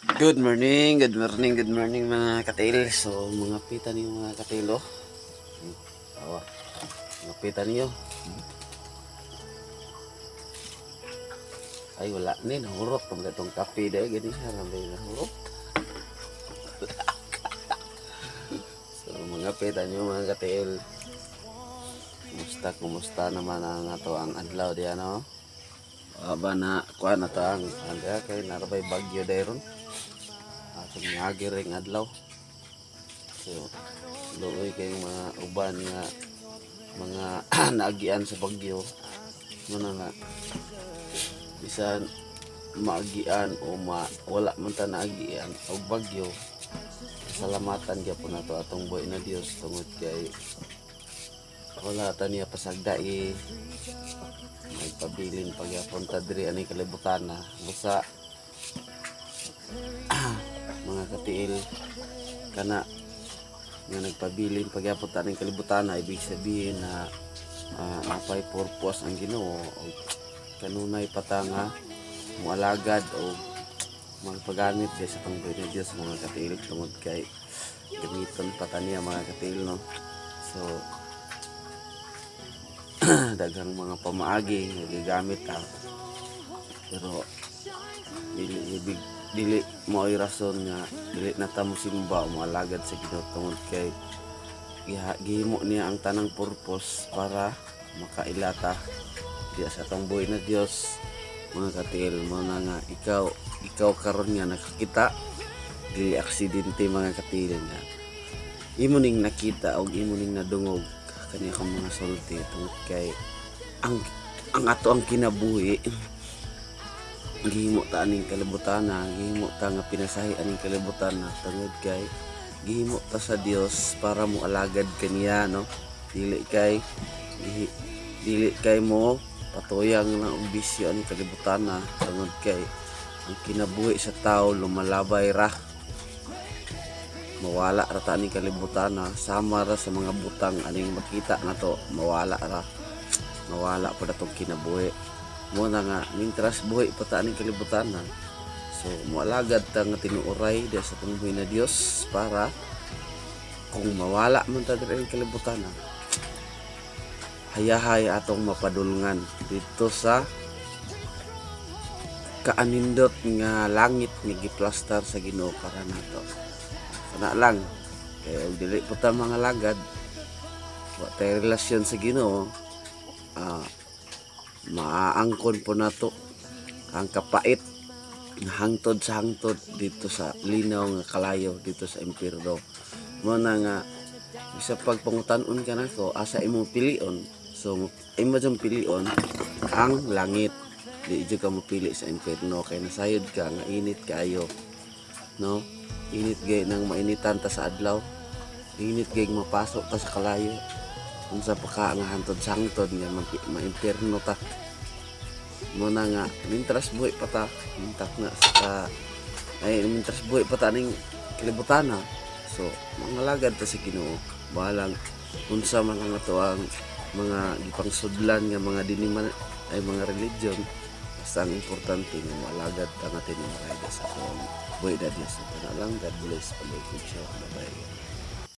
Good morning, good morning, good morning, mga katil. So mga pita niyo, mga katilo. Awa. Mga pita niyo. Ay, wala ni nahurot pag itong kape dahil gani siya ramay nahurot. So mga pita niyo, mga katil. Kumusta, kumusta naman ang ato ang adlaw diyan, no? Aba na kuan na ta ang diha kay narabay bagyo dayron. Atong niagi ring adlaw. So luoy kayong mga uban nga mga naagian sa bagyo. Muna nga bisan maagian o wala man ta naagian og bagyo, salamatan gyapon nato atong buhi na Dios tungod kay wala ta niya pasagdai, nagpabilin pagyapon ta diri ani kalibutan na. Busa mga katiil, kana nga nagpabilin pagyapon ta aning kalibutan na, ibig sabihin na napay purpose ang Ginoo og kanunay pa ta nga moalagad o magpagamit di sa atong buhi na Dios, mga katiil, tungod kay gamiton pa ta niya, mga katiil, no? So daghang mga pamaagi nga gigamit ta, pero dili ibig dili mao'y rason nga dili na ta mosimba o moalagad sa Ginoo tungod kay gihimo niya ang tanang purpose para makaila ta diya sa atong buhi na Dios, mga katiil. Mo na nga ikaw ikaw karon nga nakakita, dili aksidente, mga katiil, nga imo ning nakita og imo ning nadungog kani akong mga sulti tungod kay ang ato ang kinabuhi, gihimo ta aning kalibutan na, gihimo ta nga pinasahi aning kalibutan na tungod kay gihimo ta sa Dios para mo alagad kaniya, no? Dili kay dili kay mo patuyang lang og bisyo aning kalibutan na tungod kay ang kinabuhi sa tao lumalabay ra, mawala ra ta aning kalibutan na, sama ra sa mga butang aning makita nato, mawala ra, mawala pa na tong kinabuhi. Mo na nga mintras buhi pa ta aning kalibutan na, so moalagad ta nga tinuoray diya sa atong buhi na Dios para kung mawala man ta diri aning kalibutan na, hayahay atong mapadulngan dito sa kaanindot nga langit nga giplastar sa Ginoo para nato. Kana lang, kay og dili po ta mga lagad, wa tay relasyon sa Ginoo, maaangkon po nato ang kapait nga hangtod sa hangtod dito sa linaw nga kalayo dito sa impierno. Mo na nga bisa pagpangutan-on ka nako asa imong pilion, so imo jud pilion ang langit, di jud ka mopili sa impierno kay nasayod ka nga init kaayo, no? Init gay nang mainitan ta sa adlaw, init gay mapasok ta sa kalayo, unsa pa ka nga hantod sa hangtod nga maimpierno ta? Mo na nga mintras buhi pa ta, mintak na sa ay mintras buhi pa ta ning kalibutan na, so mangalagad ta sa Ginoo bahalang unsa man ang ato ang mga gipangsudlan nga mga dinhi man ay mga religion. Basta ang importante nga moalagad ta nga tinuoray sa atong buhi na Dios. Ito na lang. God bless. Palihog siya. Bye bye.